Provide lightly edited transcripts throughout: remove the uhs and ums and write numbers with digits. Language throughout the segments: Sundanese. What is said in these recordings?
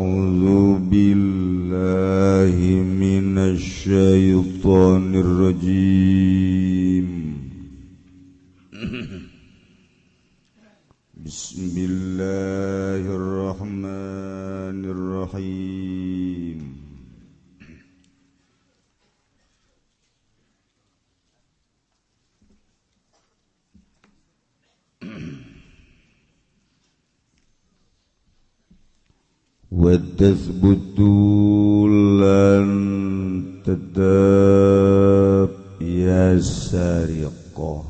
A'udzu billahi minasy syaithanir rajim. Bismillahirrahmanirrahim. Wa tathbutu lan tetep ya sariqah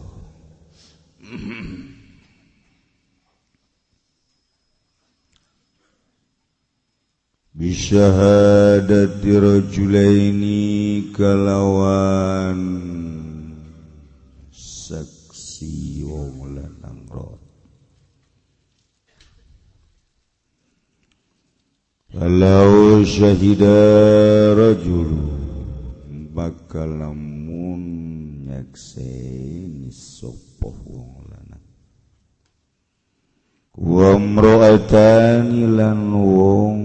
bisyahadati rajulaini kalawan saksi wong lanang ro. Walau syahida rajul maka lamun nyakseni sapa wong lanang wa imra'atani lan wong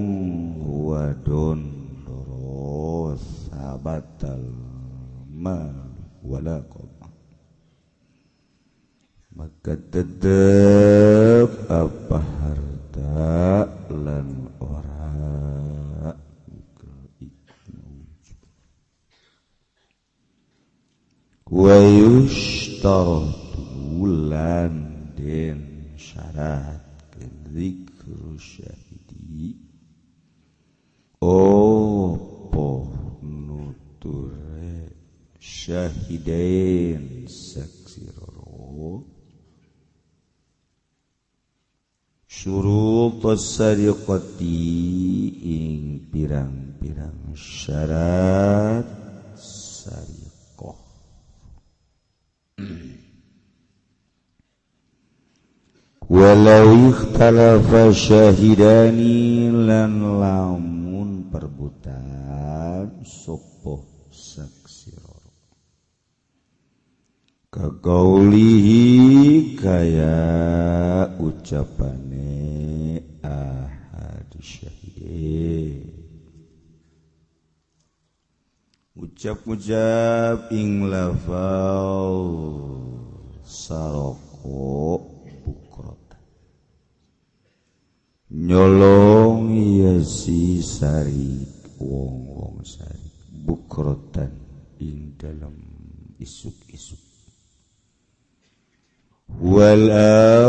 wadon loro sabatal mal wala qama maka tetep apa harta lan ora wa yushtaratu lan den syarat dzikru syahidi opo nuture syahidain saksi loro syurut as-sariqati ing pirang-pirang syarat sariqah. Walau ikhtalafa syahidani lan lamun perbutan sopo saksi loro kaqaulihi kaya ucapane ahad syahide ucap-ucap ing lafal saroko nyolong ya si sarik wong-wong sarik bukrotan ing dalam isuk-isuk wal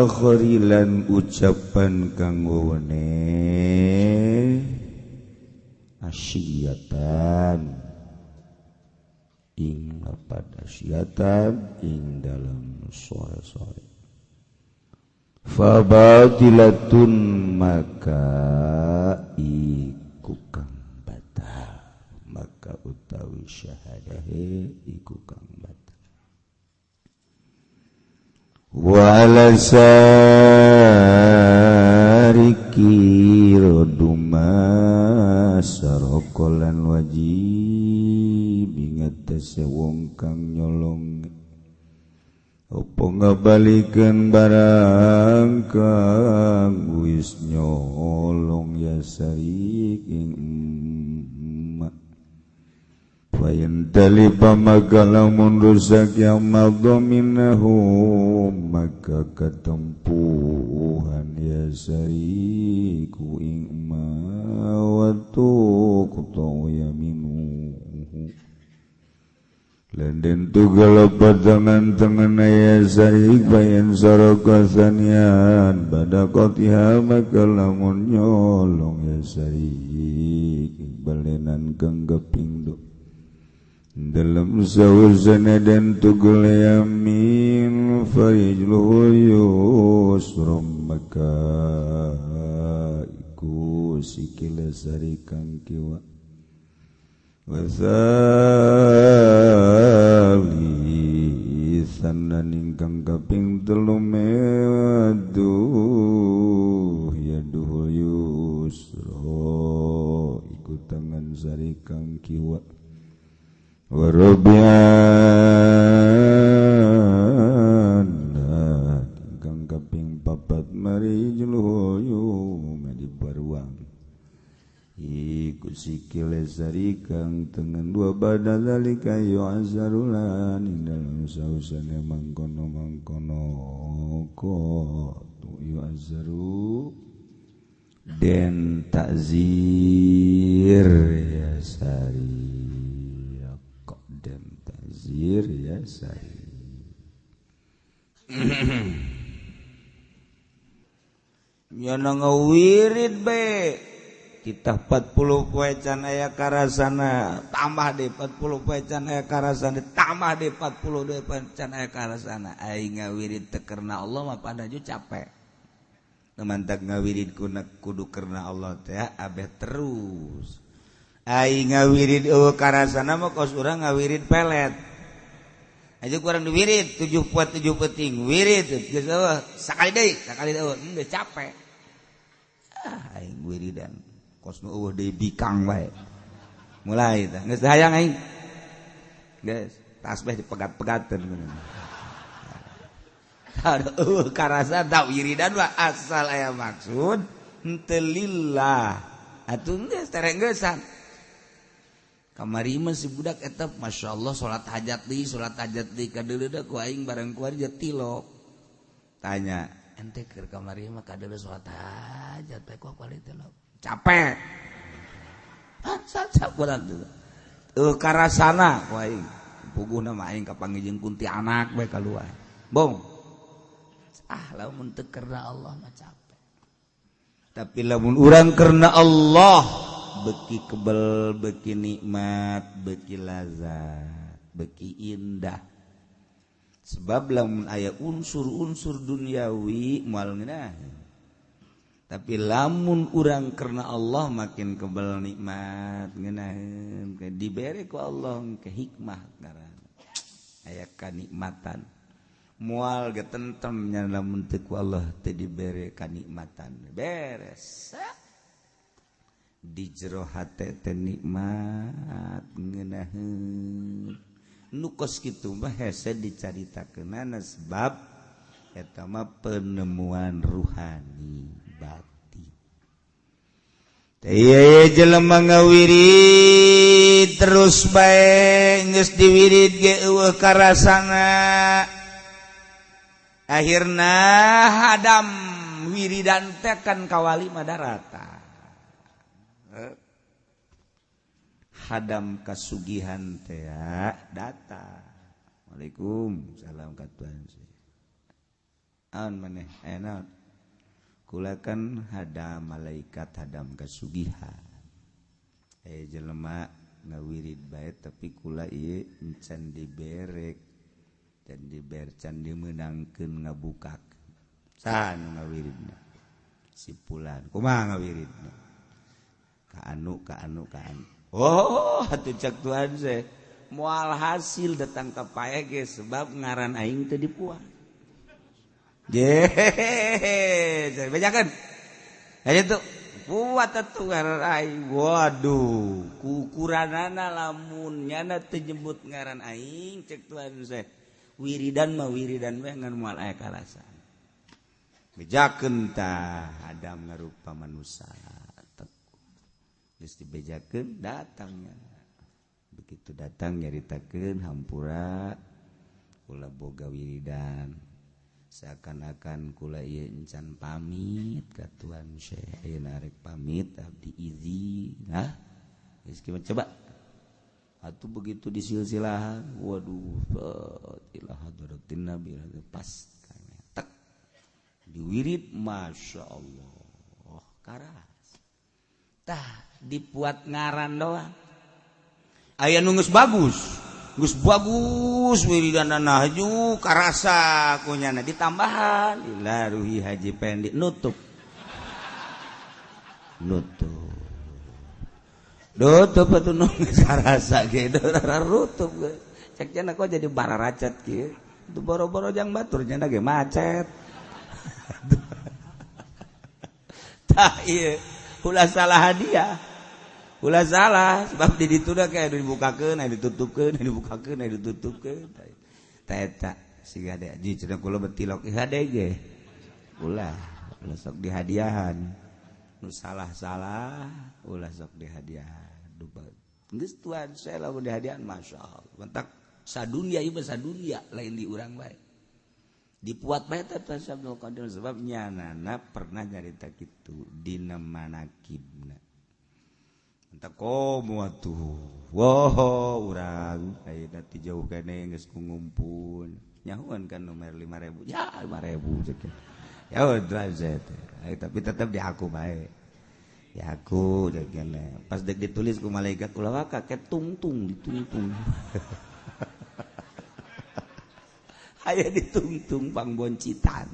akhiri lan ucapan kang wene asyiyatan ing lapad asyiyatan ing dalam sore-sore fabatilatun maka iku kang batal maka utawi syahadahe iku kang batal wa ala sariki roduma sarokolan wajib ingatase wong kang nyolong opo ngabalikeun barang kang wis nyolong ya sarik ing emak fayan taliba maka lamun rusak yang madhaminahu maka ketempuhan ya sariku ing emak wa tuqta'u yaminu lenden tugala padangan tangan ya sarik bayan saraka sanian pada kotiha maka lamun nyolong ya sarik balenan kang kapindho dalam sawusana dan tugul yamin farijluhu yusra maka iku sikile sarik kang kiwa wasali sanan ingkang kaping telu mewaduh yaduhu yusra iku tangan sari kang kiwa warobian ingkang kaping papat marijluhu yuma di baruang Iku sikile sarikang tengen dua badal dalika yu'azzarulan ing dalem sausane mangkono-mangkono ko yu'azzaru den takzir ya sari kok den takzir ya sari ya ngawirid be kita 40 poe can aya karasana tambah deh 40 poe can aya karasana tambah deh 42 poe can aya karasana aing ngawirid teu karena Allah mah pada ju capek. Mantak ngawirid kudu karena Allah teh abeh terus aing ngawirid eueuh karasana mah kos urang ngawirid pelet aja kurang diwirid 7 poe 7 peuting wirid geus eueuh sakali deui sakali eueuh geus capek ah aing wiridan kos nu eueuh deui bikang bae mulai tah geus hayang aing geus tasbih dipegat-pegateun aduh karasa tak wiridan mah asal aya maksud henteu lillah atuh geus terenggesan kamari mah si budak eta masyaallah salat hajat deui kadeuleuh ku aing bareng ku aja tilok tanya ente keur kamari mah kadeuleuh salat hajat teh ku kuali tilok capek sakuran tuh karasana ku aing puguhna mah aing kapanggih jeung kuntianak bae kaluar bong ah lamun teu karena Allah mah capek tapi lamun urang karena Allah beki kebel beki nikmat beki lazat beki indah sebab lamun aya unsur-unsur duniawi moal ngeunah. Tapi lamun urang karena Allah makin kebel nikmat ngeunaheun dibere ku Allah ke hikmah ngaranna aya kanikmatan moal ge tentrem nya lamun teu ku Allah teu dibere kanikmatan beres di jero hate teh nikmat ngeunaheun nu kos kitu mah hese dicaritakeunana sebab eta mah penemuan ruhani batin. Teh jelema ngawirid terus bae geus diwirid ge eueuh karasana akhirna hadam wiridan teh kan kawali madarata hadam kasugihan teh data. Waalaikumsalam katuan aun maneh aya kula kan hadam malaikat hadam kasugihan jelema ngawirid bae tapi kula ieu encan diberek dan diber can dimeunangkeun ngabukakeun saha nu ngawiridna si pulan kumaha ngawiridna ka anu ka anu ka anu oh atuh cek Tuhan se moal hasil datang ka pae ge sebab ngaran aing teu dipuas. Je, bejakeun. Aja tuh buat atuh ngaran aing. Waduh, kukuranana lamun nyana teu nyebut ngaran aing cek Tuhan se. Wiridan mah wiridan we ngan moal aya kalasan. Bejakeun tah Adam ngarupa manusia. Geus dibejakeun datangnya. Begitu datang nyaritakeun hampura kula boga wiridan. Seakan-akan kula ieu encan pamit ka Tuan Syekh ayeuna rek pamit abdi izin. Hah? Geus coba. Atuh begitu disilsilahan, waduh, ila hadratin nabi pas tek diwirid masya Allah karas. Tah dibuat ngaran doang. Aya nu geus bagus. Geus bagus wiridanana haju karasa kunyana ditambahan ila ruhi haji pendi nutup. Nutup. Nutup atuh nu geus karasa ge rutup. Cek cenah kok jadi bararacet kieu. Itu boro-boro jang batur cenah ge macet. Tah ieu ulah salah hadiah. Ulah salah sebab di ditu da kayak dibukakeun, aya ditutupkeun, aya dibukakeun, aya ditutupkeun. Tah eta siga de ji cenah kula betilok hade ge. Ulah, ulah sok dihadiahan. Nu salah-salah ulah sok dihadiah. Geus Tuhan saya lamun dihadiahan masyaallah. Mentak sadunia ieu mah sadunia lain di urang bae. Dipuat bae teh Tuan Syekh Abdul Qadir sebab nyanana pernah nyarita kitu dina manakibna. Entak komo atuh. Wah, urang ayeuna ti jauh kene geus ngumpul. Nyahuan kan nomor 5.000. Ya 5.000 cek. Ya udah teh. Tapi tetep di aku bae. Ya aku cek kene. Pas dek ditulis ku malaikat ulah waka ketungtung ditungtung. Aya ditungtung pangboncitan.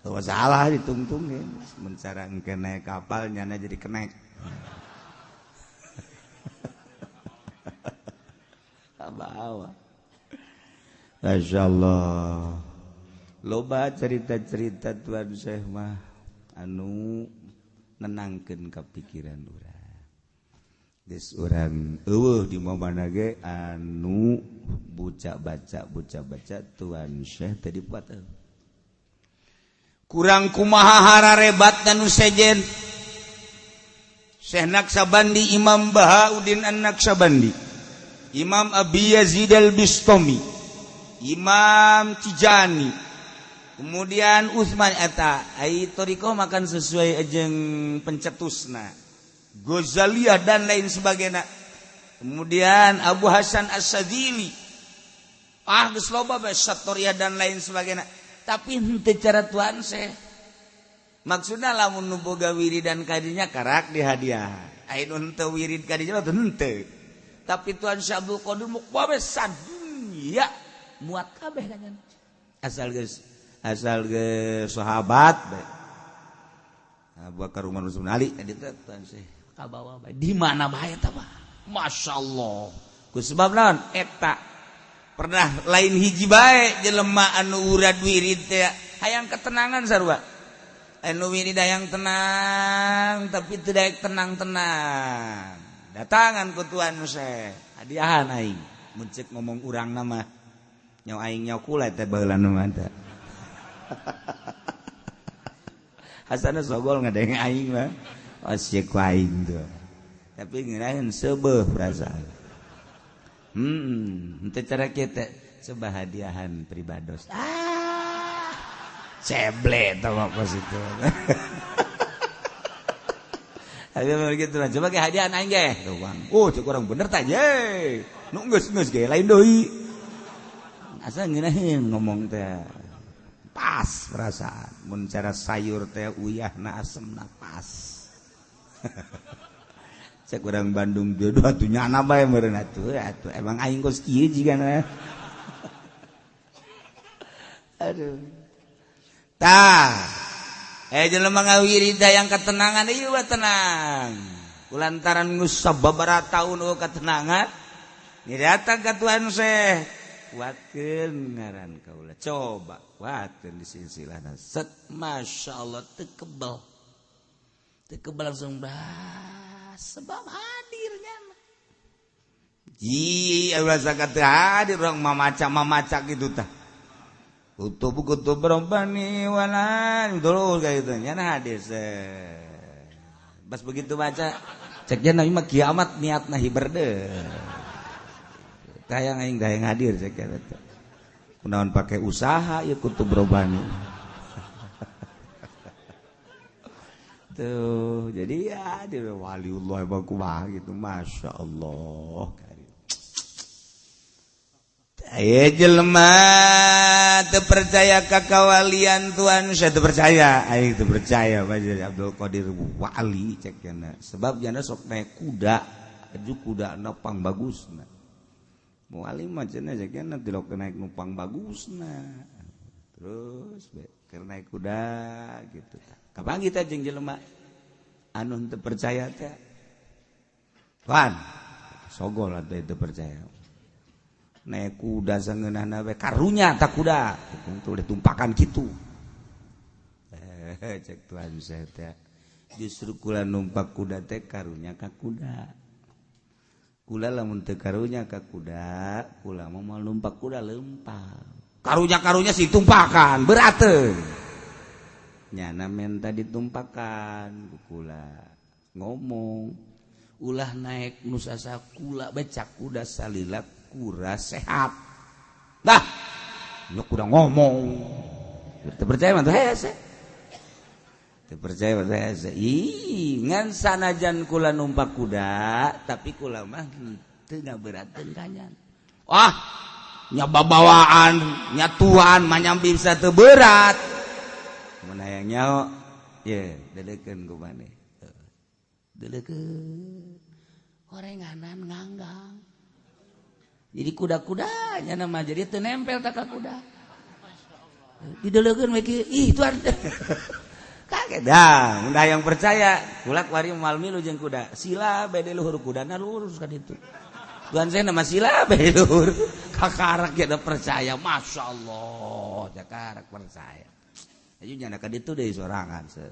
Oh salah ditungtungin. Mencara engke naik kapal nyana jadi kenek. Bawa. Masya Allah. Loba cerita-cerita Tuan Syekh mah anu nenangkeun ka pikiran urang. Geus urang eueuh di mana ge anu buca baca Tuan Syekh teh dipuat. Kurang kumaha hararebat nu sejen. Syekh Naqsabandi, Imam Bahauddin An-Naqsabandi, Imam Abi Yazid Al-Bistami, Imam Tijani, kemudian Utsman eta ai thariqah makan sesuai jeung pencetusna, Ghazaliyah dan lain sebagainya. Kemudian Abu Hasan As-Sadzili, ah geus loba bae Satoriyah dan lain sebagainya. Tapi henteu cara Tuan Syekh. Maksudna lamun nu boga wiridan kadinya karak dihadiah. Ai nu henteu wirid kadinya mah henteu. Tapi Tuan Syekh Abdul Qadir muk bae sadunya muat kabeh kan. Asal geus sahabat bae. Abu Bakar Umar Utsman Ali eta Tuan Syekh kabawa bae. Di mana bae eta mah? Masyaallah. Ku sebab naon eta pernah lain hiji bae jelema anu urad wirid teh hayang ketenangan sarua. Anu wirid hayang tenang tapi teu daek tenang-tenang. Datangan ku Tuan Syekh, hadiahan aing. Mun ceuk ngomong urang mah nyawa aing nyawa kula teh baheula nu mah teh. Hasana sogol ngadenge aing mah. Asik ku aing tuh. Tapi ngeunaheun seubeuh perasaan. Henteu cara kieu teh coba hadiahan pribados. Ah. Ceble tah mah pas itu. Ayo begitu lah, coba ke hadiahan aing ge. Tuang. Oh, cek urang bener tah ye. Nu geus ge lain deui. Asa ngeunaheun ngomong teh. Pas perasaan. Mun cara sayur teh uyahna asemna pas. Cek urang Bandung jodoh atuh nyana bae meureun atuh atuh emang aing kos kieu jigana. Aduh. Tah. Jelema ngawirid yang ketenangan ieu mah tenang. Kulantaran geus sababaraha taun eueuh ketenangan, ni datang ka Tuan Syekh. Kuatkeun ngaran kaula. Coba kuatkeun di silsilahna. Set masyaallah teu kebel. Teu kebel langsung bah sebab hadirnya. Ji ulah sakat hadir urang mamaca-mamaca kitu tah. Kutub-kutub robbani wala terus kayak gitu. Nyana hadis. Pas begitu baca ceknya nabi mah kiamat niatna hiber deh. Tayang aing dayang hadir cek eta. Kunaon pake usaha ieu kutub robbani. Tuh, jadi ya dia waliullah emang kumaha gitu, masya Allah. Ayo jelema teu percaya ka kawalian Tuhan, saya teu percaya, aing teu percaya Pak Abdul Qadir wali cek cenah. Sebab jana sok naik kuda, aju kudana pang bagusna. Wali mah cenah cek cenah tilok naik numpang bagusna. Terus be keur naik kuda gitu. Kapan kita jeung jelema anu teu percaya teh? Tuhan, sogol atuh teu percaya. Naik kuda sangeunahna we karunya tak kuda itu udah tumpakan kitu. Cek Tuhan saya teh justru kula numpak kuda teh karunya ka kuda. Kula lamun teu karunya ka kuda, kula mah moal numpak kuda lempang. Karunya-karunya si tumpakan berat teu. Nyana menta ditumpakan ku kula. Ngomong ulah naik nusasa kula becak kuda salila kura sehat. Dah, nyok kuda ngomong. Teu percaya mah teh hese. Teu percaya mah teh hese. Ih, ngan sanajan kula numpak kuda, tapi kula mah teu ngaberateun kanyan. Wah, nya babawaan, nya tuan mah nya bisa teu berat. Mun hayang nyaho, ye, deuleukeun ku maneh. Deuleukeun. Horenganan nganggang. Jadi kuda-kudanya nama jadi teu nempel tak ka kuda. Dideleukeun we kieu, ih tuan. Kaget dah, mun hayang percaya, kula kuari moal milu jeung kuda. Sila bae di luhur kudana lurus ka ditu. Tuan saya nama sila bae di luhur. Kakarak ge da percaya, masyaallah, cakarak percaya. Ayo nyana ka ditu deui sorangan se.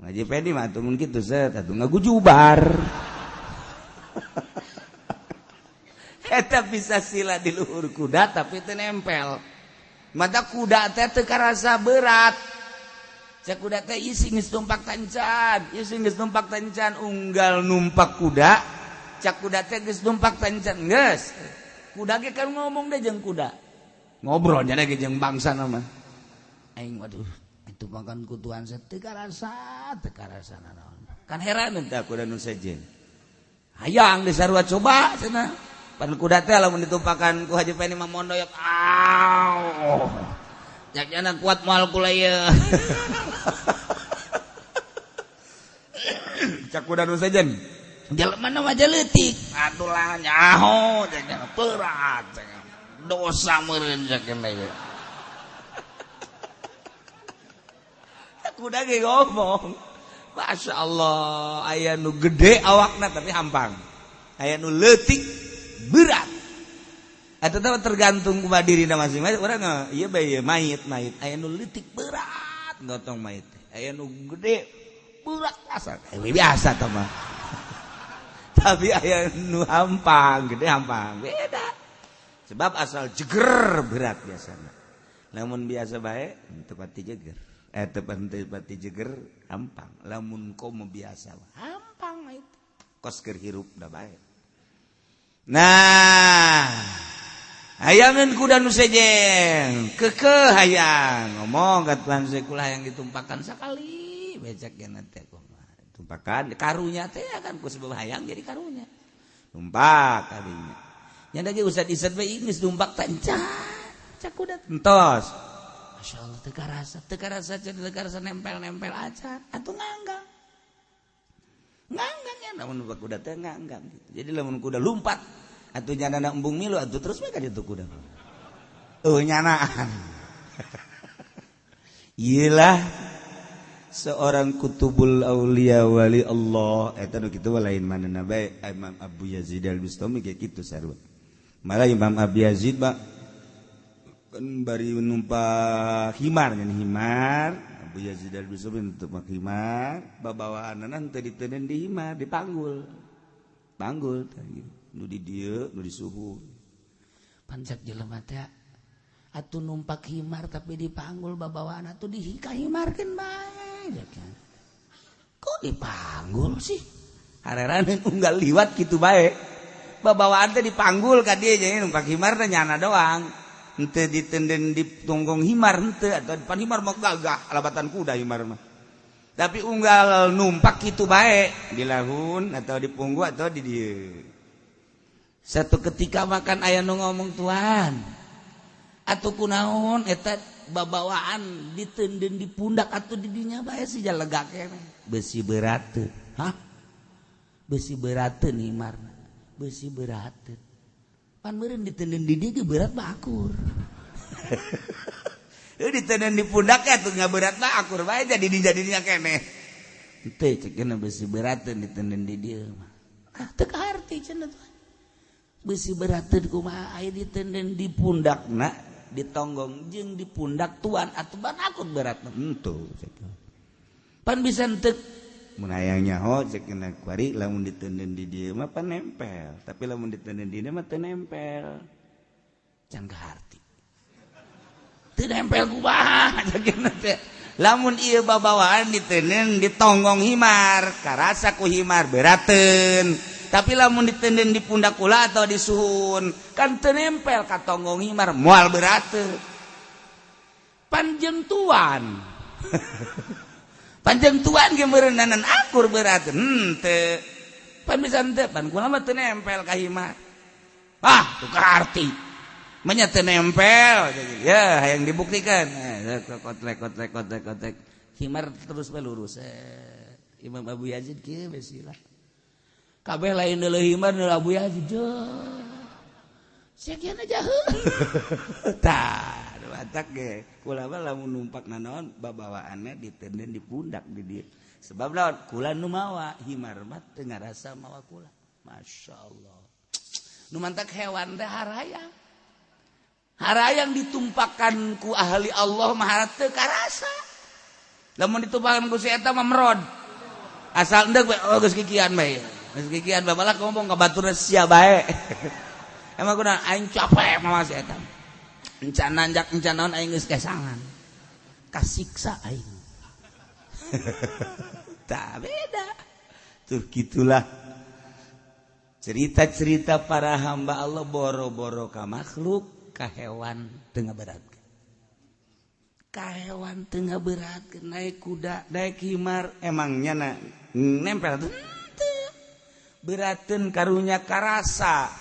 Ngaji pedi mah atuh mun kitu set atuh ngagujubar. Eta bisa sila di luhur kuda tapi teu nempel. Mata kuda teh teu karasa berat. Cek kuda teh isi geus numpak tancan, isi geus numpak tancan unggal numpak kuda, cak kuda teh geus numpak tancan geus. Kuda ge kan ngomong deh jeung kuda. Ngobrol nya ge jeung bangsa mah. Aing waduh, itu makan kutuan saya teu karasa nanaon. Kan heran teh kuda nu sejen. Hayang disarua coba cenah. Pan kuda teh lamun ditumpakan ku Haji Peni mah mondoyok. Aw. Jaknyana kuat moal kula ieu. Cak kuda nu sejen. Jelema mah leutik. Aduh lah nyaho jaknyana berat. Dosa meureun jaknyana ieu. Kuda ge ngomong. Masya Allah, aya nu gede awakna tapi hampang. Aya nu leutik berat. Eta teh tergantung kumaha dirina masing-masing. Urang ieu bae ieu mayit mayit. Aya nu leutik berat gotong mayit. Aya nu gede berat asa. Biasa tah mah. Tapi aya nu hampang, gede hampang. Beda. Sebab asal jeger berat biasana. Lamun biasa bae teu pati jeger. Teu pati jeger hampang. Lamun komo biasa hampang itu. Kos keur hirup da bae. Nah, hayangan kuda nu sejen, kekeh hayang ngomong ka tuan sekolah yang ditumpakan sekali becak ge teh kumaha. Tumpakan karunya teh kan ku sebab hayang jadi karunya. Tumpak kadinya. Nya da ge usad isad bae geus tumpak tanca. Cak kuda entos. Masyaallah teu karasa teu karasa nempel-nempel acan atuh nganggang. Nganggang ya lamun kuda teh nganggang gitu. Jadi lamun kuda lumpat atuh nyana embung milu atuh terus we ka ditu kuda. Eueuh nyanaan. Iyalah seorang kutubul aulia wali Allah eta nu kitu lain manehna bae Imam Abu Yazid Al-Bustami ge kitu sarua. Malah Imam Abu Yazid mah kan bari numpak himar ngan himar Abu Yazid Al-Bustami numpak himar babawaanana teu diteundeun di himar dipanggul. Panggul tah nu di dieu nu di suhu. Pancak jelema teh atuh numpak himar tapi dipanggul babawaan atuh dihikahimarkeun bae. Kok dipanggul sih? Hareran unggal liwat kitu bae. Babawaan teh dipanggul ka dieu jadi numpak himar teh nyana doang. Henteu ditenden di tunggong himar henteu atau depan himar mah gagah alabatan kuda himar mah. Tapi unggal numpak kitu bae di lahun atau di punggu atau di dieu. Satu ketika makan aya nu ngomong tuan atuh kunaon eta babawaan ditenden di pundak atuh di dinya bae si jalega keneh. Besi berat teu. Hah? Besi berat teu himarna. Besi berat teu. Pan meureun ditenden di dieu ge berat mah akur. Heuh ditenden di pundak atuh nya berat mah akur bae jadi dijadinya keneh. Henteu cek geuna besi berat teu ditenden di dieu mah. Ah teu kaharti cenah tuh. Besi berat teu kumaha aya ditenden di pundakna ditonggong jeung di pundak tuan atuh ban akur berat henteu cek. Pan bisa henteu mun hayang nyaho cek geuna kuari lamun ditenden di dieu mah pan nempel, tapi lamun ditenden di dieu mah teu nempel. Can kaharti. Teu nempel kumaha cek geuna teh. Lamun ieu babawaan ditenen ditonggong himar, karasa ku himar berateun. Tapi lamun ditenen di pundak kula atau di suhun, kan teu nempel ka tonggong himar, moal berateun. Panjeng tuan. Panjeng tuan ge meureunnanan akur berateun. Henteu. Pan bisa henteu, pan kula mah teu nempel ka himar. Ah, teu kaarti. Menya teu nempel ya, hayang dibuktikan. Kotlek kotlek kotlek kotlek himar terus bae lurus. Imam Abu Yazid kieu we sila kabeh lain deuleuh himar deuleuh Abu Yazid sekian aja tah batak ge kula mah lamun numpak nanaon babawaanna ditenden di pundak di dieu sebab naon kula nu mawa himar mah teu ngarasa mawa kula. Masyaallah nu mantak hewan teh harayang harayang ditumpakan ku ahli Allah mah teu karasa. Lamun ditumpakan ku si eta mah merod. Asal endeg we oh geus kikian bae. Geus kikian bae malah ngomong ka batur sia bae. Emang kunaon aing capek mah si eta. Encan nanjak encan naon aing geus kesangan. Kasiksa aing. Tak beda. Tuh gitulah. Cerita-cerita para hamba Allah boro-boro ka makhluk ka hewan tengah berat, ka hewan tengah berat, naik kuda, naik himar, emangnya na, nempel tuh beraten karunya karasa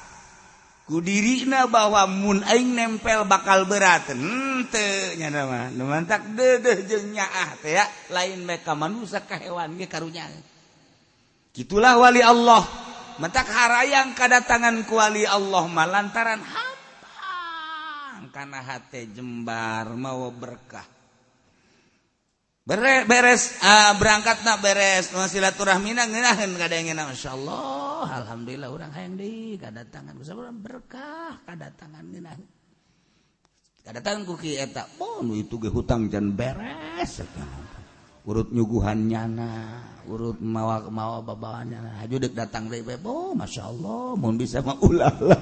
ku dirina bahwa mun aing nempel bakal beraten henteu nya mah nu mantak deudeuh jeung nyaah teh ya lain bae ka manusia ka hewan ge karunya. Gitulah wali Allah mantak harayang kadatangan ku wali Allah mah lantaran karena hati jembar mau berkah beres berangkat nak beres silaturahmina ngeunaheun kadangena masyaallah alhamdulillah urang hayang deui kadatangan urang berkah kadatangan ngeunaheun kadatangan ku ki eta oh nu itu ge hutang can beres urut nyuguhan nyana urut mawa mawa babawaan nyana haju deuk datang deui bae oh masyaallah mun bisa mah ulah lah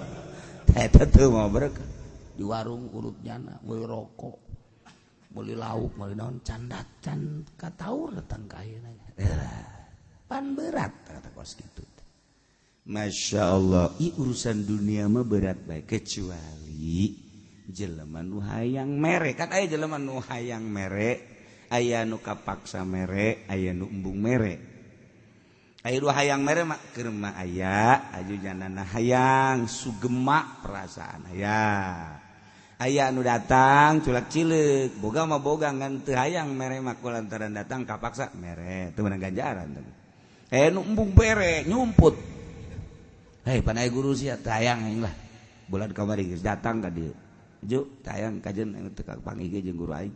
eta teu mau berkah di warung urut nyana beli rokok beli lauk beli naon candat can kataur datang ka ayeuna pan berat kata kos kitu. Masya Allah i urusan dunia mah berat bae kecuali jelema nu hayang mere kan aya jelema nu hayang mere aya nu kapaksa mere aya nu embung mere aya nu hayang mere mah keur mah aya aju janana hayang sugema perasaan aya aya nu datang culak cileuk boga mah boga ngan teu hayang mere mah kulantaran datang kapaksa mere teu meunang ganjaran teh nu embung bere nyumput hei pan aya guru sia teu hayang aing lah bulan kamari geus datang ka dieu ju teu hayang kajeun teu kapanggih jeung guru aing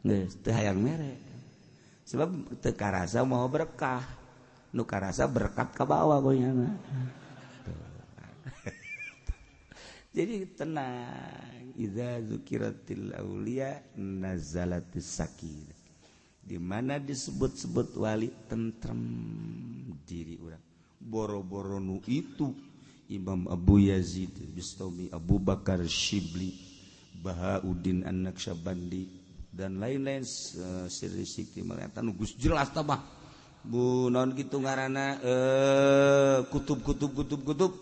geus teu hayang mere sebab teu karasa mau berkah nu karasa berkat ka bawah goyana. Jadi tenang. Iza zukiratil aulia nazalatis sakinah. Di mana disebut-sebut wali tentrem diri urang. Boro-boro nu itu Imam Abu Yazid Bistami, Abu Bakar Shibli, Bahauddin An-Naqsyabandi dan lain-lain sirri sikti mereka nu geus jelas tah mah. Bu naon kitu ngaranna kutub kutub kutub kutub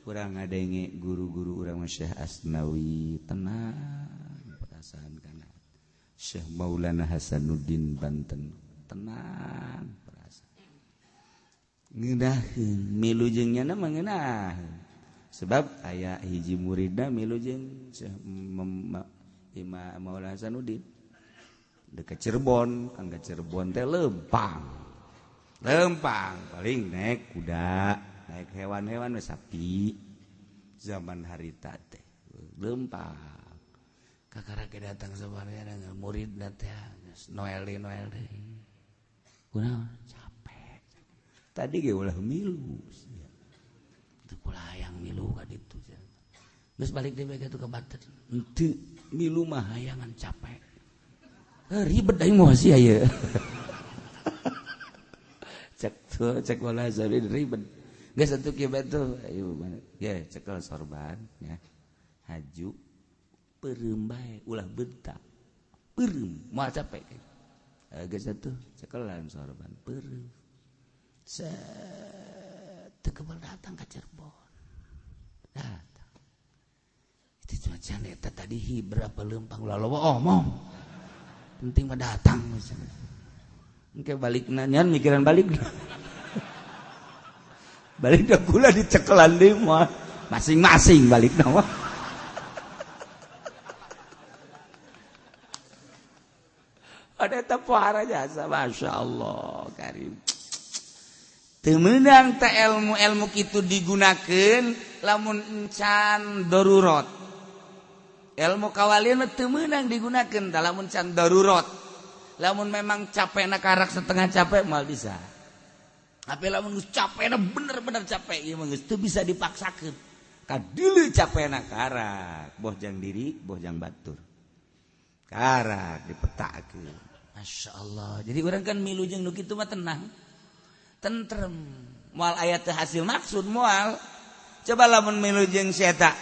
urang ngadenge guru-guru urang Syekh Asnawi tenang perasaan kana Syekh Maulana Hasanuddin Banten tenang perasaan ngeunaheun milu jeung nyana mah ngeunaheun sebab aya hiji muridna milu jeung Syekh Imam Maulana Hasanuddin dekat Cirebon kan ka Cirebon teh lempang lempang paling naik kuda naik hewan-hewan we sapi zaman harita teh lempang kakara ge datang sabarnya dengan muridna teh Noel deui kunaon capek tadi ge ulah milu teu kula hayang milu ka ditu geus balik deui bae ka Banten henteu milu mah hayangan capek ribet aing mah sia ieu cek tuh cek wala zabi ribet geus atuh kieu bae tuh ayo ge cekel sorban ya haju peureum bae ulah bentak peureum moal capek Geus atuh cekelan sorban peureum. Set teu kebal datang ka Cirebon. Datang. Itu cuma can eta tadi hi berapa leumpang ulah loba omong. Penting mah datang misalnya. Engke balik nanya mikiran balik. Balik dah kula dicekelan deui mah. Masing-masing balik mah. Ada eta pohara jasa Masya Allah karim. Teu meunang teh ilmu-ilmu kitu digunakeun lamun encan darurat. Ilmu kawalian mah teu meunang digunakeun lamun can darurat. Lamun memang capekna karak setengah capek moal bisa. Tapi lamun geus capekna bener-bener capek ieu mah geus teu bisa dipaksakeun. Kadieu capekna karak, boh jang diri, boh jang batur. Karak dipetakeun. Masya Allah. Jadi orang kan milu jeung nu kitu mah tenang. Tentrem. Moal aya teu hasil maksud moal. Coba lamun milu jeung si eta.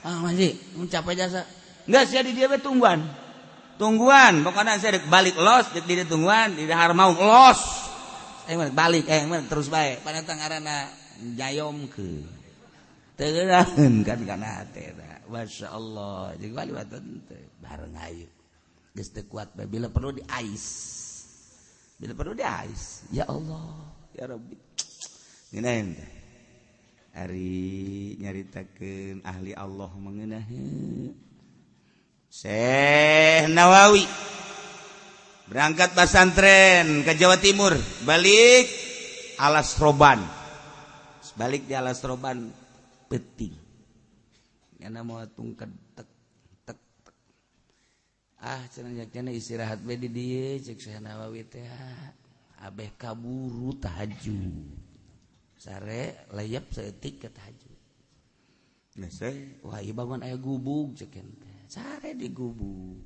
Ah manji, mun capek jasa. Enggak sia di dieu we tungguan. Tungguan, pokoknya saya dek balik los, dek di tungguan, di dahar mau los. Saya mah balik, mah terus bae. Panetang ngaranna jayomkeun. Teu geunaheun kan kana hate eta. Masya Allah. Jeung wali batur teh bareng ayu. Geus teu kuat bae bila perlu di ais. Bila perlu di ais. Ya Allah, ya Rabbi. Ngeunaheun teh. Ari nyaritakeun ahli Allah mengenaheun. Syekh Nawawi berangkat pesantren ke Jawa Timur, balik Alas Roban. Balik di Alas Roban penting. Nyana mau tungked tek tek tek. Ah cenah cenah istirahat we di dieu cek Syekh Nawawi teh. Abeh kaburu tahajud. Sare layap saeutik ke tahajud. Nah saya wah ieu bangun aya gubug cek ente. Sare di gubug.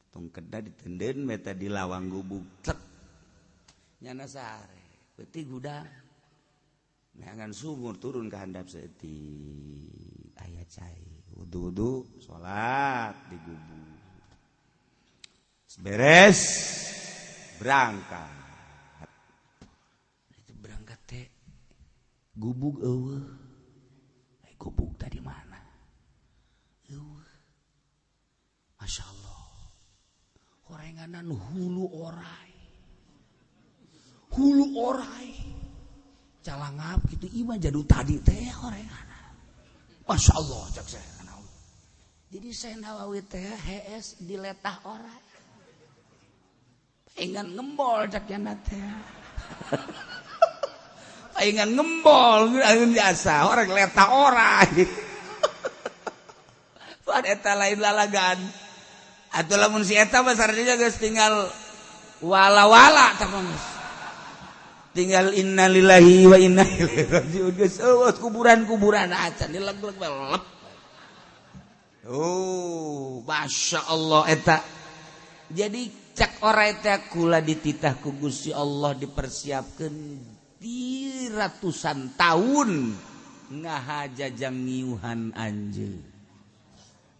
Tong kedah ditenden meta di lawang gubug. Tek. Nyana sare, peuting gudang. Neangan sumur turun ke handap saeutik. Aya cai, wudu-wudu salat di gubug. Beres berangkat. Itu berangkat teh gubug eueuh. Gubug tadi mana? Eueuh. Masya Allah. Horenganan hulu orai. Hulu orai. Calangap gitu imah jadu tadi teh horenganan. Masya Allah cak saya. Jadi saya Nawawi teh hees diletah orai. Paingan ngembol cak jana teh. Paingan ngembol ayeuna biasa orang letah orai. Pan eta lain lalagan. Atuh lamun si eta mah sarjana geus tinggal wala-wala tah mah. Tinggal innalillahi wa inna ilaihi rajiun geus eueuh kuburan-kuburan acan dileg-leg lep. Oh, Masya Allah eta. Jadi cak orai teh kula dititah ku Gusti Allah dipersiapkeun di ratusan tahun ngahajajang ngiuhan anjeun.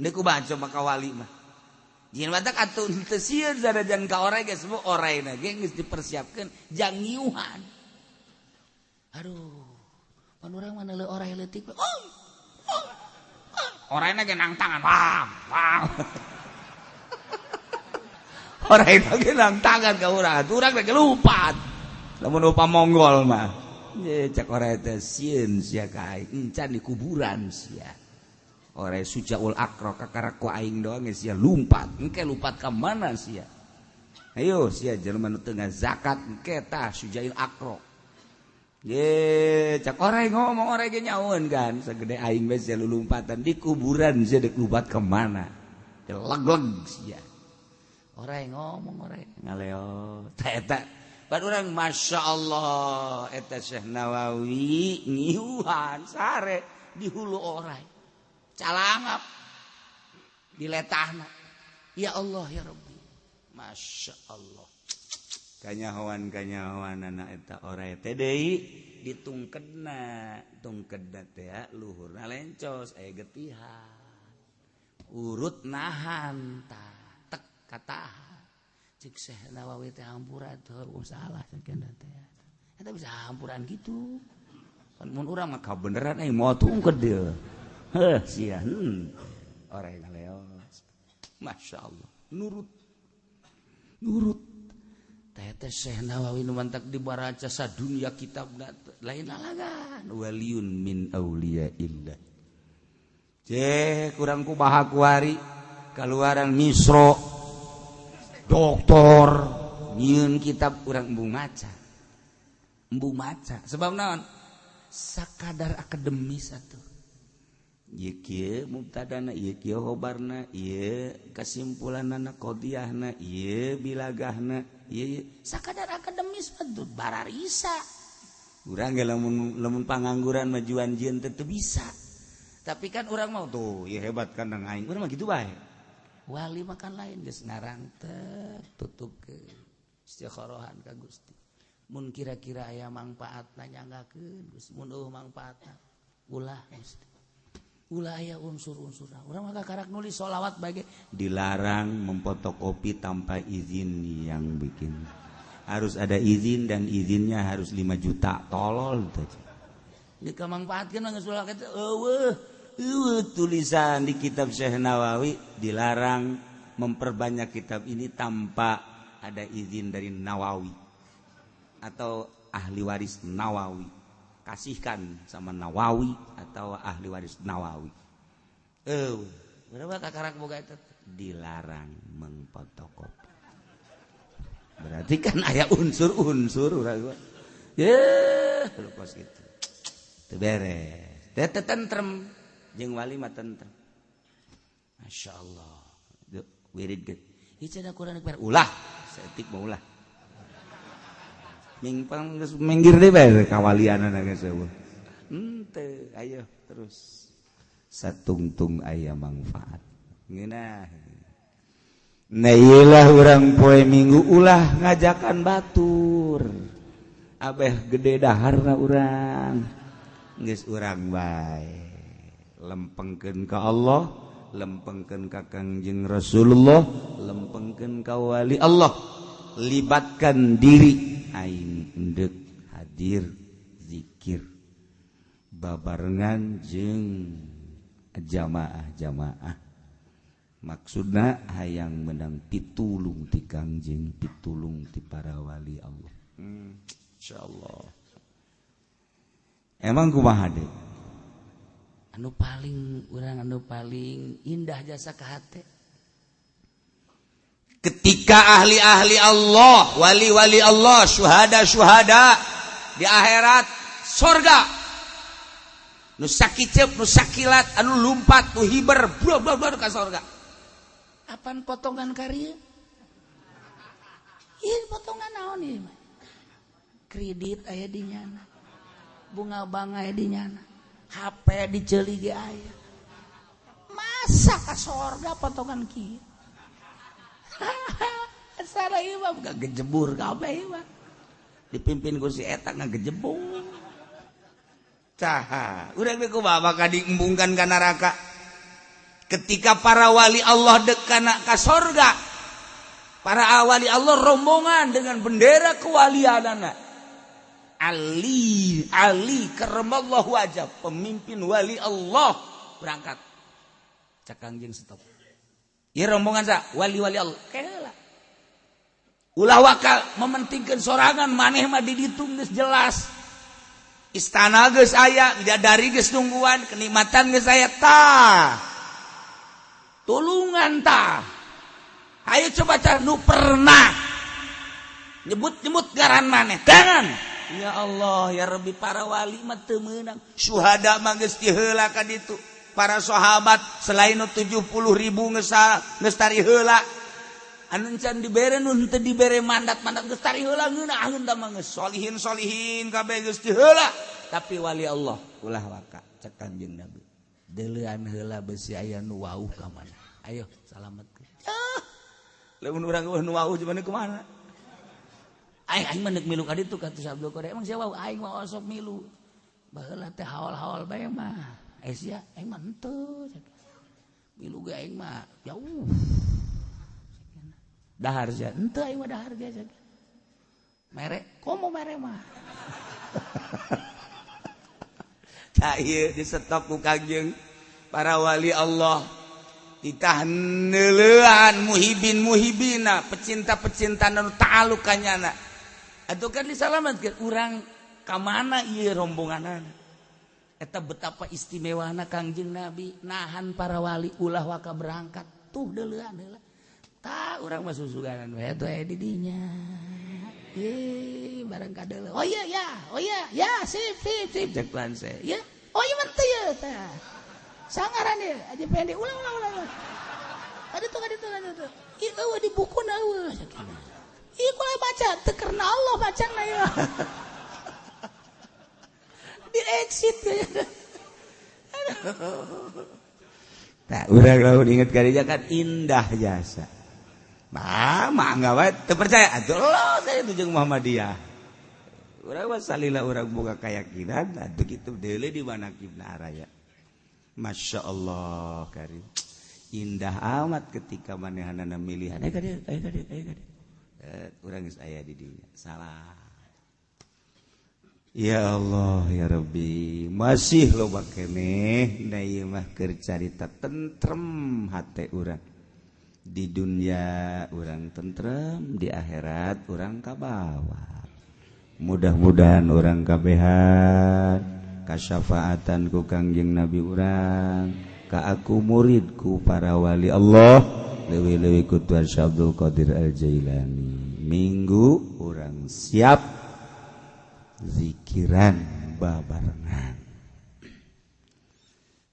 Niku baca maka wali mah. Jieun batak atuh teu sieun sanajan ka orai geus semua oraina ge geus dipersiapkeun jang ngiuhan. Aduh, pan urang mah neuleuh orai leutik. Oh. Oraina ge nang tangan. Wah, wah. Oraina ge nang tangan ka urang. Urang ge lumpat. Lamun rupa Mongol mah. Ye cak orai teh sieun sia ka aing, encan di kuburan sia. Orai sujaul akro kakara ku aing doang sia lumpat. Engke lumpat ka mana sia? Ayo sia jelema nu teu ngazakat engke tah sujail akro. Ye cak orai ngomong orai ge nyaun kan segede aing bae sia lulumpatan di kuburan sia deuk lumpat ka mana? Leg-leg sia. Orai ngomong orai ngaleo tah eta. Bad urang Masya Allah eta Syekh Nawawi ngiuhan sare di hulu orai calangap diletahna ya Allah ya Rabbi Masya Allah kanyahoan kanyahoan anak eta orai teh deui ditungkedna tungkedna teh luhurna lencos aya getihan urut nahan tah tek katahan. Cek Syekh Nawawi teh hampura tuh salah sakieu teh. Eta bisa hampuran gitu. Kan mun urang mah kabeneran euy moal tungkeut deui. Heuh sia. Orang ngaleos. Masya Allah, nurut. Nurut. Teh teh Syekh Nawawi nu mantak dibaraca sadunya kitabna lain lalagan waliyun min auliyaillah. Ceh kurang kumaha kuari kaluaran Misro doktor nyieun kitab urang embung maca. Embung maca sebab naon? Sakadar akademis atuh. Ieu kieu mubtadana, ieu kieu khobarna, ieu kesimpulanana qadiyahna, ieu bilagahna, ieu sakadar akademis atuh bararisa. Urang ge lamun lamun pangangguran majuan jieun teu bisa. Tapi kan urang mau tuh, ieu hebat kan aing. Urang mah kitu bae. Wali makan lain geus ngarang teh tutup ke istikharahan ka Gusti. Mun kira-kira aya mangpaatna nyanggakeun geus, mun eueuh mangpaatna ulah Gusti. Ulah aya unsur-unsur. Urang mah karak nulis sholawat bae dilarang memfotokopi tanpa izin yang bikin. Harus ada izin dan izinnya harus 5 juta. Tolol teh. Dikamangpaatkeun mah geus ulah kitu eueuh. Eueuh tulisan di kitab Syekh Nawawi dilarang memperbanyak kitab ini tanpa ada izin dari Nawawi atau ahli waris Nawawi. Kasihkan sama Nawawi atau ahli waris Nawawi. Berapa kakarak boga itu dilarang mengfotokopi. Berarti kan aya unsur-unsur urang. Ye, lupa gitu. Teu beres. Teu tentrem jeung wali mah tentrem. Masya Allah. Wirid ge. Ieu cenah Quran ulah, saeutik mah ulah. Mingpang geus minggir deui bae kawalianana geus eueuh. Henteu, ayo terus. Satungtung aya manfaat. Ngeunah. Nah ieu lah urang poe Minggu ulah ngajakan batur. Abeh gede daharna urang. Geus urang bae. Lempengkeun ka Allah, lempengkeun ka Kangjeng Rasulullah, lempengkeun ka wali Allah. Libatkan diri aing endek hadir zikir babarengan jeung jamaah-jamaah. Maksudna hayang menang pitulung ti Kangjeng, pitulung ti para wali Allah. Insyaallah. Emang kumaha deui? Anu paling urang anu paling indah jasa ka hate ketika ahli-ahli Allah, wali-wali Allah, syuhada-syuhada di akhirat sorga. Nu sakiceup, nu sakilat, anu lumpat, nu hiber, bro bro bro ka sorga. Apan potongan karya? Ieu potongan naon ieu mah? Kredit aya di nyana. Bunga bank aya di nyana. HP diceuli ge aya. Masa ka sorga potongan kieu? Asara ieu mah gejebur kabeh ieu mah. Dipimpin ku si eta ngagejebur. Caha, urang teh kumaha bakal diembungkan ka neraka. Ketika para wali Allah dekana ka sorga, para wali Allah rombongan dengan bendera kewalianana. Ali, Ali karramallahu wajah, pemimpin wali Allah berangkat. Cak Kangjeng stop. Ieu rombongan sa wali-wali Allah. Kela. Ulah wakal mementingkeun sorangan maneh mah di ditu geus jelas. Istana geus aya, bidadari geus nungguan, kenikmatan geus aya tah. Tulungan tah. Ayo coba cari nu pernah nyebut-nyebut ngaran maneh. Jangan. Ya Allah, ya Rabbi, para wali mah teu meunang. Syuhada mah geus diheula ka ditu. Para sahabat selain 70.000 geus tari heula. Anu can dibere nu henteu dibere mandat-mandat geus tari heula ngeunaheun da mah geus solihin-solihin kabeh geus diheula. Tapi wali Allah ulah waka cek Kanjeng Nabi. Deuleuan heula besi aya nu wauh ka mana. Ayo salametkeun. Ah. Lamun urang eueuh nu wauh cuman kumaha? Aing aing mah neuk milu ka ditu ka Abdul Qadir. Emang sia wauh aing mah osok milu. Baheula teh haol-haol bae mah. Eh sia aing mah henteu. Milu ge aing mah jauh. Dahar sia. Henteu aing mah dahar ge. Mere, komo mere mah. Tah ieu disetop ku Kangjeng para wali Allah. Titah neuleuan muhibin muhibina, pecinta-pecinta nu ta'aluk ka nyana. Atuh kan disalamatkeun urang ka mana ieu rombonganana. Eta betapa istimewana Kangjeng Nabi nahan para wali ulah waka berangkat tuh deuleuan heula. Tah urang mah susuganan we atuh aya di dinya. Ye barang ka deuleu. Oh iya ya, oh iya ya, sip sip sip cek tuan saya. Ya, oh iya mah teu ye tah. Sangaran ieu aja pendek ulah ulah ulah. Ada tuh ada tuh ada tuh. Ieu eueuh di bukuna eueuh. Ieu kula baca teu karena Allah bacana ieu. Di exit tak urang lamun inget ka dinya kan indah jasa. Mah mangga wae teu percaya atuh lo saya itu jeung Muhammadiyah. Urang mah salila urang boga keyakinan atuh kitu deuleu di mana kibna araya. Masya Allah karim. Indah amat ketika manehanana milihan. Ayo ka dieu, ayo ka dieu, ayo ka dieu. Urang geus aya di dinya. Salah. Ya Allah ya Rabbi, masih loba keneh da ieu mah keur carita tentrem hate urang. Di dunia urang tentrem, di akhirat urang kabawa. Mudah-mudahan urang kabehan kasyafaatan ku Kangjeng Nabi urang, ka aku muridku para wali Allah, leuwih-leuwih ku Tuan Syekh Abdul Qadir Al-Jailani. Minggu urang siap zikiran babarengan.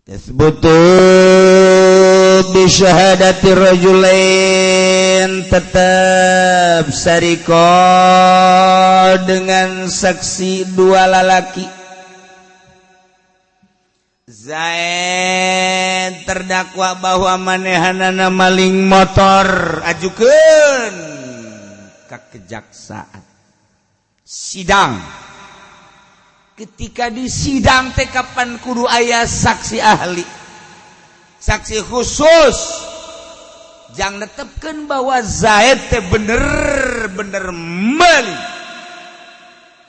Tasbutu bi syahadati rajulain, tetap sariko dengan saksi dua lalaki. Zaid terdakwa bahwa manehanana maling motor, ajukeun ka kejaksaan. Sidang. Ketika di sidang teh kapan kudu aya saksi ahli, saksi khusus, jang netepkeun bahwa Zaid teh bener-bener meuli.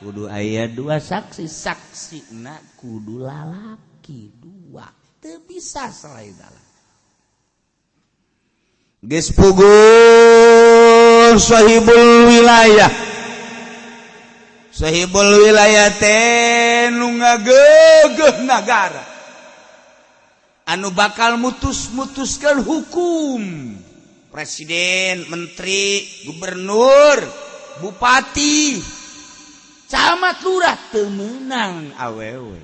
Kudu aya dua saksi, saksina kudu lalaki dua, teu bisa selain lalaki. Geus puguh sahibul wilayah. Sahibul wilayah teh nu ngagegeuh nagara, anu bakal mutus-mutuskeun hukum. Presiden, menteri, gubernur, bupati, camat, lurah teu meunang awewe.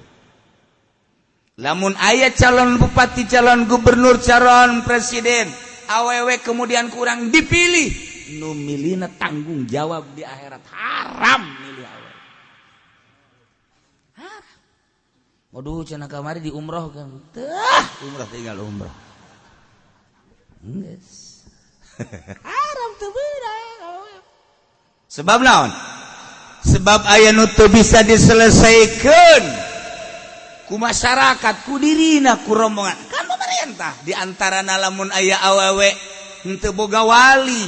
Lamun aya calon bupati, calon gubernur, calon presiden awewe kemudian kurang dipilih, nu milihna tanggung jawab di akhirat. Haram milih awewe. Haram. Waduh cenah kamari di umroh kan. Tah, umroh tinggal umroh. Geus. Haram teu beunang. Sebab naon? Sebab aya nu teu bisa diselesaikan ku masyarakat, ku dirina, ku rombongan. Kan pemerintah di antara lamun aya awewe henteu boga wali.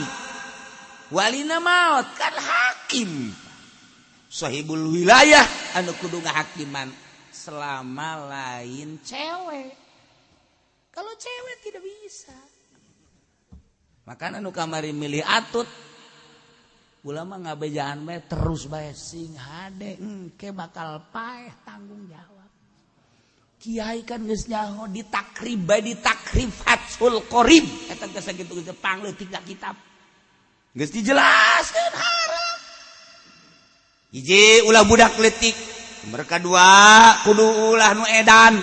Walina maot kan hakim. Sahibul wilayah anu kudu ngahakiman selama lain cewek. Kalau cewek tidak bisa. Makana nu kamari milih atut ulama ngabejaan bae terus bae sing hade engke bakal paeh tanggung jawab. Kiai kan geus nyaho ditakrib bae ditakrib Fathul Qorib eta geus sakitu geus pangleutik ka kitab. Geus dijelaskeun haram. Hiji ulah budak leutik, mereka dua kudu ulah nu edan,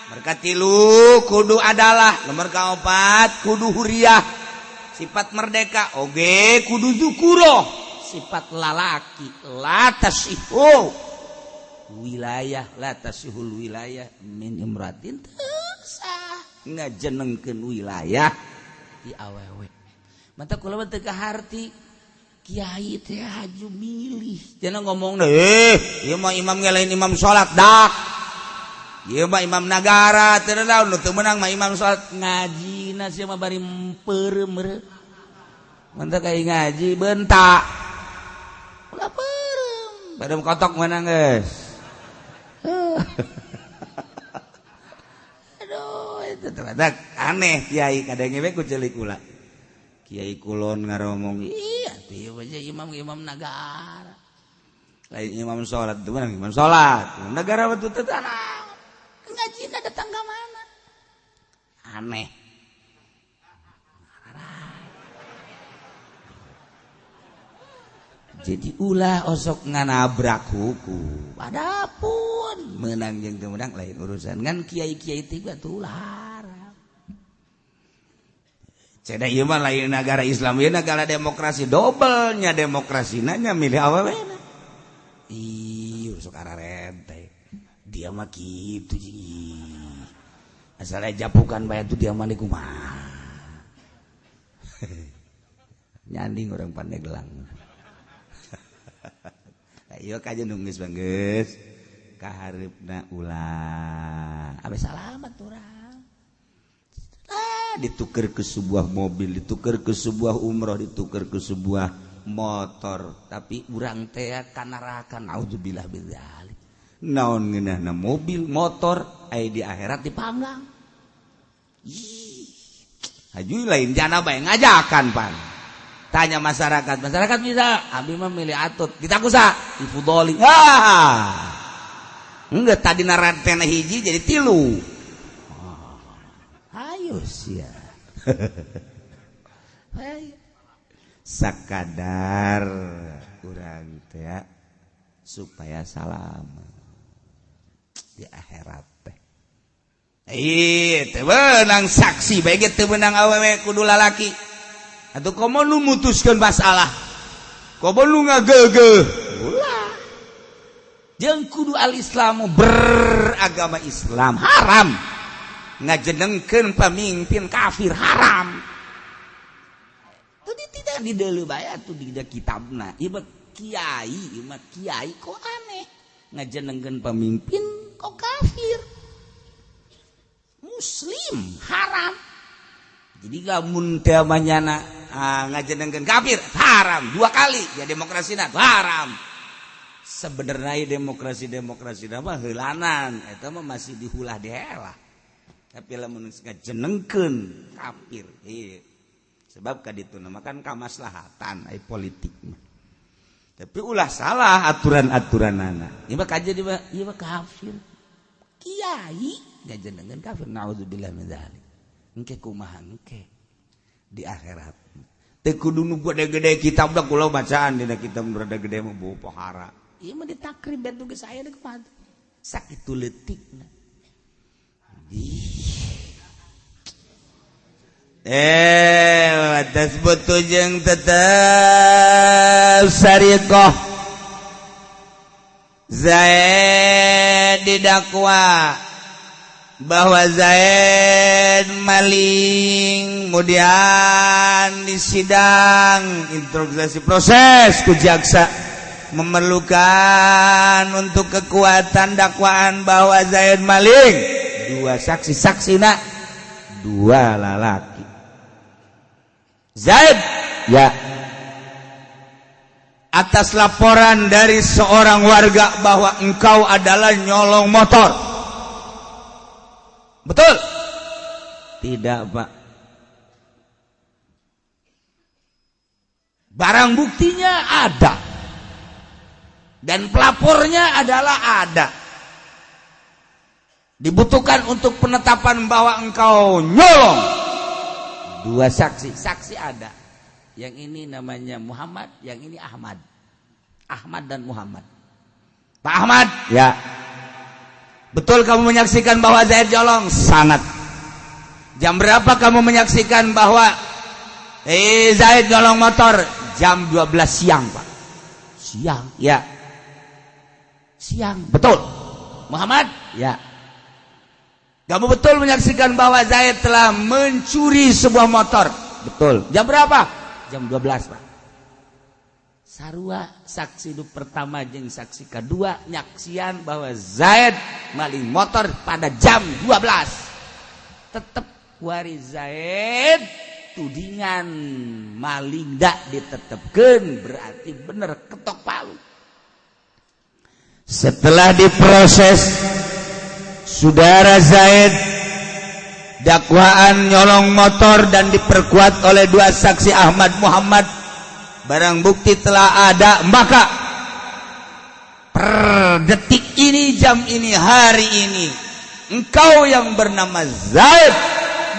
mereka tilu kudu adalah, nomor kaopat kudu huriah, sifat merdeka oge kudu zukuroh, sifat lalaki la tasihu wilayah, la tasihul wilayah min imratin teu sah ngajenengkeun wilayah di awewe. Mata kula mah teu kaharti kiai teh haju milih. Jangan ngomong deh, ieu mah imam ge lain imam salat dak. Ieu mah imam nagara teu naon nu teu meunang mah imam salat ngajina sia mah bari peureum meureum. Mantap kayak ngaji bentak. Ulah peureum. Badam kotok mana geus. Aduh, itu ternyata aneh kiai kadang we ku celik kula. Kiai kulon ngaromong, iya tuh aja imam-imam negara. Lain imam salat, itu mana imam salat. Negara betul tanah. Ngaji datang ke mana? Aneh. Jadi ulah osok nganabrak hukum. Adapun menang jeung teu menang lain urusan. Ngan kiai-kiai tiga tuh ulah haram. Ceda ieu mah lain negara Islam, ieu negara demokrasi, dobelnya demokrasina nya milih awewena. Ih, sok ararente. Dia mah kitu jeung. Asal japukan bae tuh dia mah kumaha. Nyanding orang Pandeglang. Ayo kaje nunggus banggeus kahareupna ulah abe salamat urang. Ah, dituker ke sebuah mobil, dituker ke sebuah umroh, dituker ke sebuah motor, tapi urang teh ka neraka, naudzubillah min dzalik. Naon ngeunahna mobil, motor aya di akhirat dipanggang. Ih, haju lain jana bae ngajakan pan. Tanya masyarakat, masyarakat bisa, abi mah milih atut, ditakusa, difudoli. Ah, enggak tadi naratena hiji jadi tilu. Oh, ayo sia. Sakadar urang teh supaya salam di akhirat teh. Ih, teu meunang saksi bae ge teu meunang awewe kudu lalaki. Atau komo nu mutuskeun masalah. Komo nu ngageugeuh. Ulah. Jeung kudu al-Islamu beragama Islam haram. Ngajenengkeun pamimpin kafir haram. Tuh tidak di deuleu bae atuh di kitabna. Ieu mah kiai, ieu mah kiai kok aneh. Ngajenengkeun pamimpin kok kafir. Muslim haram. Jadi lamun teh manyana ngajenengkeun kafir haram dua kali ya demokrasina haram. Sebenarnya demokrasi mah heulanan eta mah masih dihulah dihelah. Tapi lamun ngajenengkeun kafir ieu sebab ka ditu mah kan kamaslahatan ai politik mah. Tapi ulah salah aturan-aturanana. Ieu mah kaje ieu mah kafir. Kiai ngajenengkeun kafir naudzubillah min dzalik. Engke kumaha engke di akhirat. Teu kudu nu gede-gede kitab da kula bacaan dina kitab nu rada gede mah bau pohara. Ieu mah ditakrib dan tugas aya deuk kumaha. Sakitu leutikna. Tasbutu jeung tetep sariqah. Zaid didakwa bahwa Zaid maling, kemudian di sidang interogasi proses ku jaksa memerlukan untuk kekuatan dakwaan bahwa Zaid maling dua saksi, saksina dua lalaki. Zaid ya atas laporan dari seorang warga bahwa engkau adalah nyolong motor. Betul? Tidak, Pak. Barang buktinya ada. Dan pelapornya adalah ada. Dibutuhkan untuk penetapan bahwa engkau nyolong. Dua saksi, saksi ada. Yang ini namanya Muhammad, yang ini Ahmad. Ahmad dan Muhammad. Pak Ahmad, ya. Betul kamu menyaksikan bahwa Zaid nyolong? Sangat. Jam berapa kamu menyaksikan bahwa Zaid nyolong motor? Jam 12 siang, Pak. Siang, ya. Siang, betul. Muhammad, ya. Kamu betul menyaksikan bahwa Zaid telah mencuri sebuah motor? Betul. Jam berapa? Jam 12, Pak. Sarua saksi du pertama jeung saksi kedua nyaksian bahwa Zaid maling motor pada jam 12. Tetep wari Zaid Tudingan maling dak ditetepkeun berarti bener ketok palu. Setelah diproses Saudara Zaid dakwaan nyolong motor dan diperkuat oleh dua saksi Ahmad Muhammad, barang bukti telah ada, maka per detik ini, jam ini, hari ini, engkau yang bernama Zaid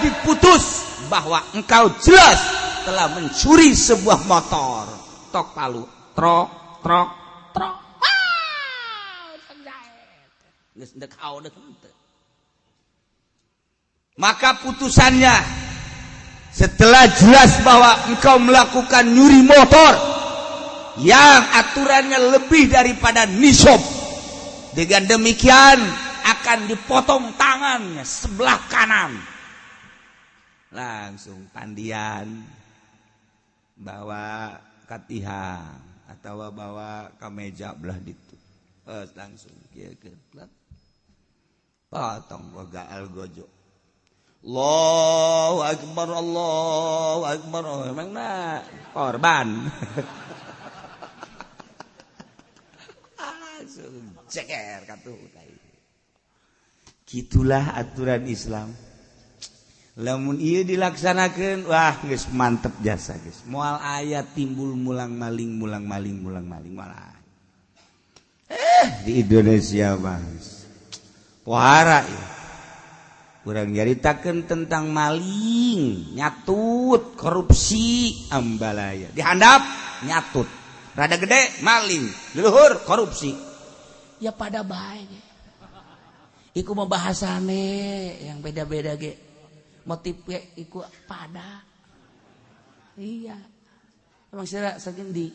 diputus bahwa engkau jelas telah mencuri sebuah motor. Tok palu, trok trok trok. Geus dek henteu. Maka putusannya, setelah jelas bahwa engkau melakukan nyuri motor yang aturannya lebih daripada nisab, dengan demikian akan dipotong tangannya sebelah kanan. Langsung pandian bawa ka tihang atau bawa ke meja belah ditu, langsung kieu potong boga algojo. Allahu akbar, Allahu akbar. Oh, emang nah korban langsung ceker katuh. Gitulah aturan Islam. Lamun ieu dilaksanakeun, wah, geus mantep jasa, geus moal aya timbul mulang maling, mulang maling, mulang maling. Malah di Indonesia mah pohara ya. Kurang nyaritakeun tentang maling, nyatut, korupsi, ambalaya. Dihandap nyatut, rada gede maling, leluhur korupsi. Ya pada baik. Iku mau bahasane yang beda-beda ge. Motif ge iku pada. Iya. Emang sira saking di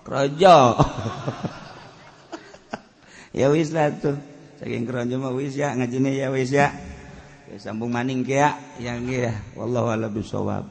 Krojo. Ya wis lah tuh. Saking Krojo mah wis ya ngajine, ya wis ya. Ya, sambung maning ke ya yang ya. Wallahu a'lam bishawab.